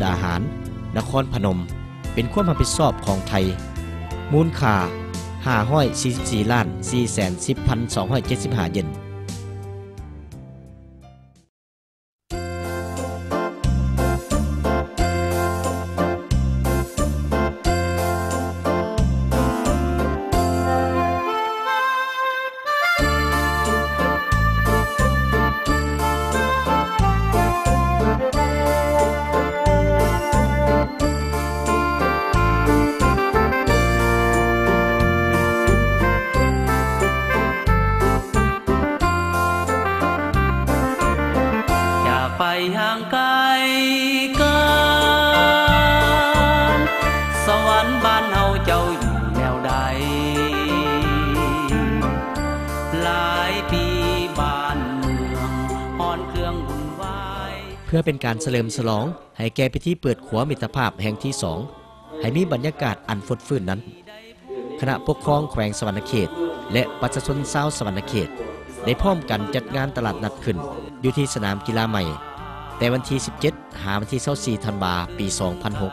ດາຫານ, ນະຄອນພະນົມ ເປັນຄວາມຮັບຜິດຊອບຂອງໄທ, ມູນຄ່າຫ້າຮ້ອຍສີ່ສິບສີ່ລ້ານສີ່ແສນສິບພັນສອງຮ້ອຍເຈັດສິບຫ້າເຢນ. ຢ່າໄປຫ່າງໄກກັນ ສະຫວັນບ້ານເຮົາເຈົ້າຢູ່ແນວໃດ? ຫຼາຍປີບ້ານເມືອງຮ້ອນເຄື່ອງວຸ່ນວາຍ. ເພື່ອເປັນການສະເຫຼີມສະຫຼອງໃຫ້ແກ່ພິທີເປີດຂົວມິດຕະພາບແຫ່ງທີສອງ ໃຫ້ມີບັນຍາກາດອັນຟົດຟື້ນນັ້ນ, ຄະນະປົກຄອງແຂວງສະຫວັນນະເຂດ ແລະ ປະຊາຊົນຊາວສະຫວັນນະເຂດ ໄດ້ພ້ອມກັນຈັດງານຕະຫຼາດນັດຂຶ້ນຢູ່ທີ່ສະໜາມກິລາໃໝ່ ແຕ່ວັນທີສິບເຈັດ ຫາວັນທີຊາວສີ່ ທັນວາ ປີສອງພັນຫົກ.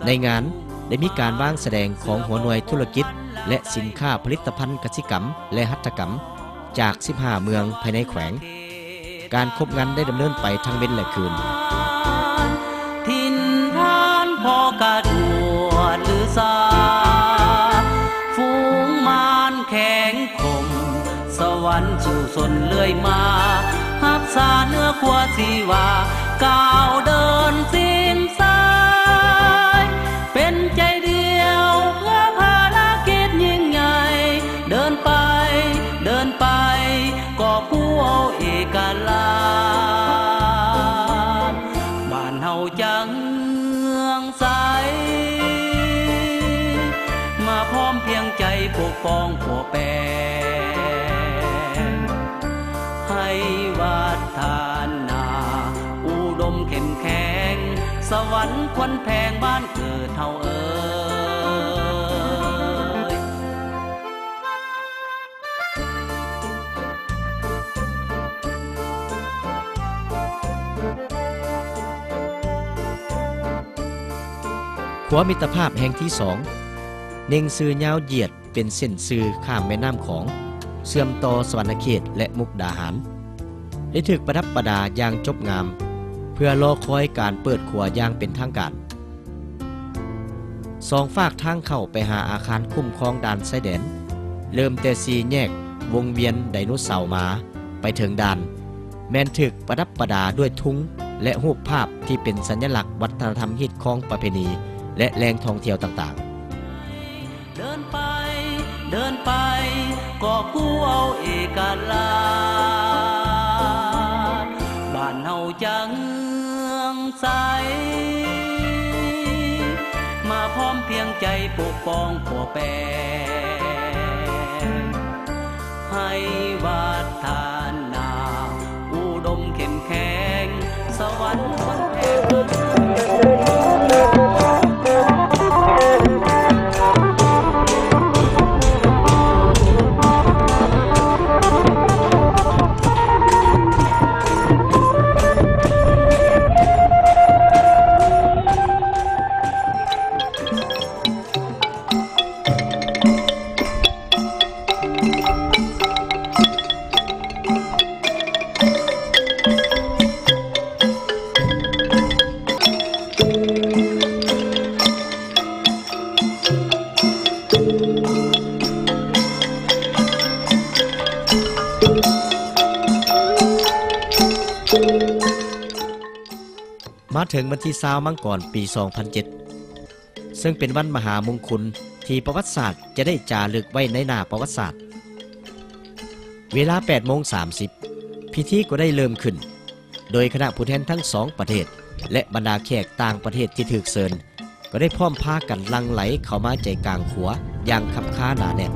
ໃນງານໄດ້ມີການວາງສະແດງຂອງຫົວໜ່ວຍທຸລະກິດ ແລະ ສິນຄ້າຜະລິດຕະພັນກະສິກຳ ແລະ ຫັດຖະກຳ ຈາກສິບຫ້າເມືອງພາຍໃນແຂວງ. ການຄົບງັນໄດ້ດຳເນີນໄປທັງເວັນ ແລະ ຄືນ. ຖິ່ນຖານພໍ່ກະທວດລືຊາ ຝູງມານແຂງຂົມ ສະຫວັນສູ້ຊົນເລື່ອຍມາ ຮັກສາເນື້ອຄົວຊີວາ ກ້າວເດີນສິນສາຍ ເປັນໃຈດຽວເພື່ອພາລະກິດຍິ່ງໃຫຍ່ ເດີນໄປ ເດີນໄປ ກອບກູ້ເອົາເອກະລາດ ບ້ານເຮົາຈະເຮືອງໃສ ມາພ້ອມພຽງໃຈປົກປ້ອງປົວແປງ ໃຫ້ວັດທະນາອຸດົມເຂັ້ມແຂງ ສະຫວັນຄວັນແພງບ້ານເກີດເຮົາເອີຍ. ຂົວມິດຕະພາບແຫ່ງທີສອງ ເນັ່ງຊື່ຍາວຢຽດເປັນເສັ້ນຊື່ຂ້າມແມ່ນ້ຳຂອງ ເຊື່ອມຕໍ່ສະຫວັນນະເຂດ ແລະ ມຸກດາຫານ ໄດ້ຖືກປະດັບປະດາຢ່າງຈົບງາມ ເພື່ອລໍຄອຍການເປີດຂົວຢ່າງເປັນທາງການ. ສອງຟາກທາງເຂົ້າໄປຫາອາຄານຄຸ້ມຄອງດ່ານຊາຍແດນ ເລີ່ມແຕ່ສີ່ແຍກວົງວຽນໄດໂນເສົາມາ ໄປເຖິງດ່ານ ແມ່ນຖືກປະດັບປະດາດ້ວຍທຸງ ແລະ ຮູບພາບທີ່ເປັນສັນຍະລັກວັດທະນະທຳຮີດຄອງປະເພນີ ແລະ ແຫຼ່ງທ່ອງທ່ຽວຕ່າງໆ. ເດີນໄປ ເດີນໄປ ກອບກູ້ເອົາເອກະລາດ ບ້ານເຮົາຈະເຮືອງໃສ ມາພ້ອມພຽງໃຈປົກປ້ອງປົວແປງ ໃຫ້ວັດທະນາອຸດົມເຂັ້ມແຂງ ສະຫວັນຄົນແພງ. ມາເຖິງວັນທີຊາວມັງກອນ ປີສອງພັນເຈັດ ເຊິ່ງເປັນວັນມະຫາມົງຄຸນທີ່ປະຫວັດສາດຈະໄດ້ຈາລຶກໄວ້ໃນໜ້າປະຫວັດສາດ. ເວລາແປດໂມງສາມສິບ ພິທີກໍໄດ້ເລີ່ມຂຶ້ນ ໂດຍຄະນະຜູ້ແທນທັງສອງປະເທດ ແລະ ບັນດາແຂກຕ່າງປະເທດທີ່ຖືກເຊີນ ກໍໄດ້ພ້ອມພາກັນຫຼັ່ງໄຫຼເຂົ້າມາໃຈກາງຂົວຢ່າງຄັບຄາໜາແໜ້ນ.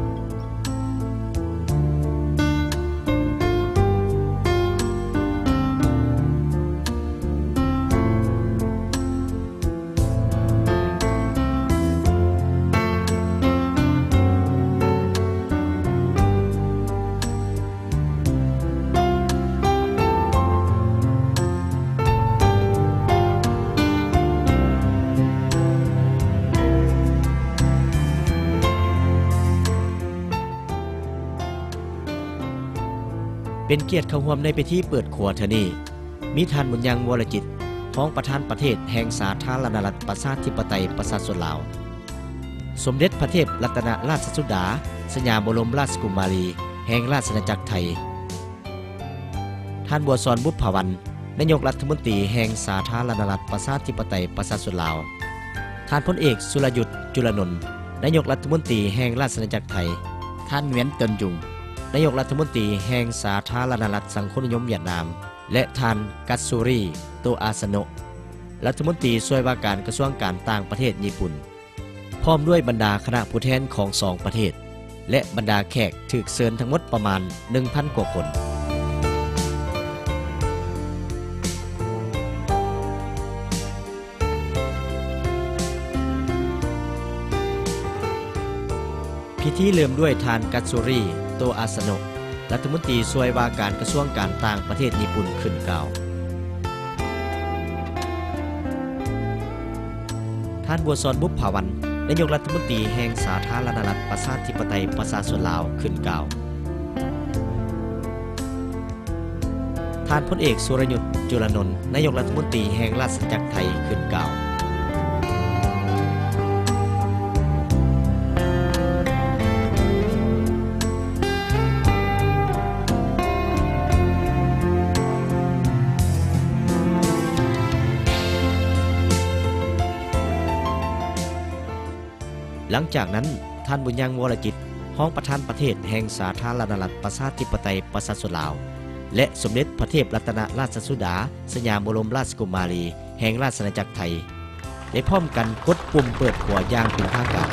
ກຽດເຂົ້າຮ່ວມໃນພິທີເປີດຂົວເທື່ອນີ້ ມີທ່ານ ບຸນຍັງ ວໍລະຈິດ ຮອງປະທານປະເທດແຫ່ງສາທາລະນະລັດ ປະຊາທິປະໄຕ ປະຊາຊົນລາວ, ສົມເດັດພະເທບລັດຕະນະລາຊະສຸດາ ສະຫຍາມບໍລົມລາຊະກຸມາລີ ແຫ່ງລາຊະອານາຈັກໄທ, ທ່ານ ບົວສອນ ບຸບຜາວັນ ນາຍົກລັດຖະມົນຕີແຫ່ງສາທາລະນະລັດ ປະຊາທິປະໄຕ ປະຊາຊົນລາວ, ທ່ານພົນເອກ ສຸລະຍຸດ ຈຸລະນົນ ນາຍົກລັດຖະມົນຕີແຫ່ງລາຊະອານາຈັກໄທ, ທ່ານ ຫງວຽນ ເຕີນຈຸງ ນາຍົກລັດຖະມົນຕີແຫ່ງສາທາລະນະລັດສັງຄົມນິຍົມຫວຽດນາມ ແລະ ທ່ານ ກັດຊູຣີ ໂຕອາຊາໂນ ລັດຖະມົນຕີຊ່ວຍວ່າການກະຊວງການຕ່າງປະເທດຍີ່ປຸ່ນ ພ້ອມດ້ວຍບັນດາຄະນະຜູ້ແທນຂອງສອງປະເທດ ແລະ ບັນດາແຂກຖືກເຊີນທັງໝົດປະມານໜຶ່ງພັນກວ່າຄົນ. ພິທີເລີ່ມດ້ວຍທ່ານ ກັດຊູຣີ ໂຕອາຊາໂນ ລັດຖະມົນຕີຊ່ວຍວ່າການກະຊວງການຕ່າງປະເທດຍີ່ປຸ່ນຂຶ້ນກ່າວ. ທ່ານ ບົວສອນ ບຸບຜາວັນ ນາຍົກລັດຖະມົນຕີແຫ່ງສາທາລະນະລັດ ປະຊາທິປະໄຕ ປະຊາຊົນລາວ ຂຶ້ນກ່າວ. ທ່ານພົນເອກ ສຸລະຍຸດ ຈຸລະນົນ ນາຍົກລັດຖະມົນຕີແຫ່ງລາຊະອານາຈັກໄທ ຂຶ້ນກ່າວ. ຫຼັງຈາກນັ້ນ, ທ່ານ ບຸນຍັງ ວໍລະຈິດ ຮອງປະທານປະເທດແຫ່ງສາທາລະນະລັດ ປະຊາທິປະໄຕ ປະຊາຊົນລາວ ແລະ ສົມເດັດພະເທບລັດຕະນະລາຊະສຸດາ ສະຫຍາມບໍລົມລາຊະກຸມາລີ ແຫ່ງລາຊະອານາຈັກໄທ ໄດ້ພ້ອມກັນກົດປຸ່ມເປີດຂົວຢ່າງເປັນທາງການ.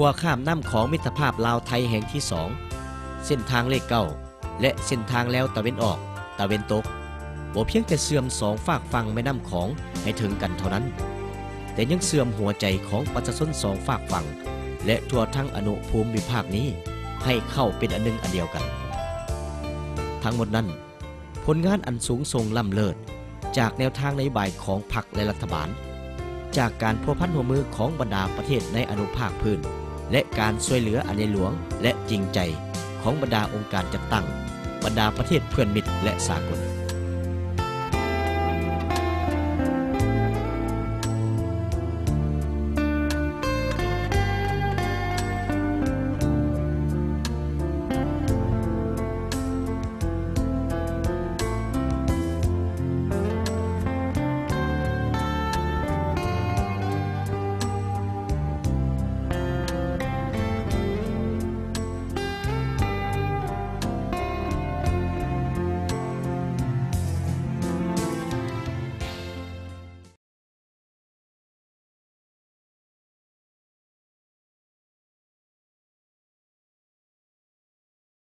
ຂົວຂ້າມນ້ຳຂອງມິດຕະພາບລາວ-ໄທແຫ່ງທີສອງ ເສັ້ນທາງເລກເກົ້າ ແລະ ເສັ້ນທາງແລວຕາເວັນອອກ, ຕາເວັນຕົກ ບໍ່ພຽງແຕ່ເຊື່ອມສອງຟາກຝັ່ງແມ່ນ້ຳຂອງໃຫ້ເຖິງກັນເທົ່ານັ້ນ, ແຕ່ຍັງເຊື່ອມຫົວໃຈຂອງປະຊາຊົນສອງຟາກຝັ່ງ ແລະ ທົ່ວທັງອະນຸພູມວິພາກນີ້ ໃຫ້ເຂົ້າເປັນອັນໜຶ່ງອັນດຽວກັນ. ທັງໝົດນັ້ນ ຜົນງານອັນສູງສົ່ງລ້ຳເລີດ ຈາກແນວທາງນະໂຍບາຍຂອງພັກ ແລະ ລັດຖະບານ, ຈາກການພົວພັນຮ່ວມມືຂອງບັນດາປະເທດໃນອະນຸພາກພື້ນ ແລະ ການຊ່ວຍເຫຼືອອັນໃຫຍ່ຫຼວງ ແລະ ຈິງໃຈຂອງບັນດາອົງການຈັດຕັ້ງ, ບັນດາປະເທດເພື່ອນມິດ ແລະ ສາກົນ.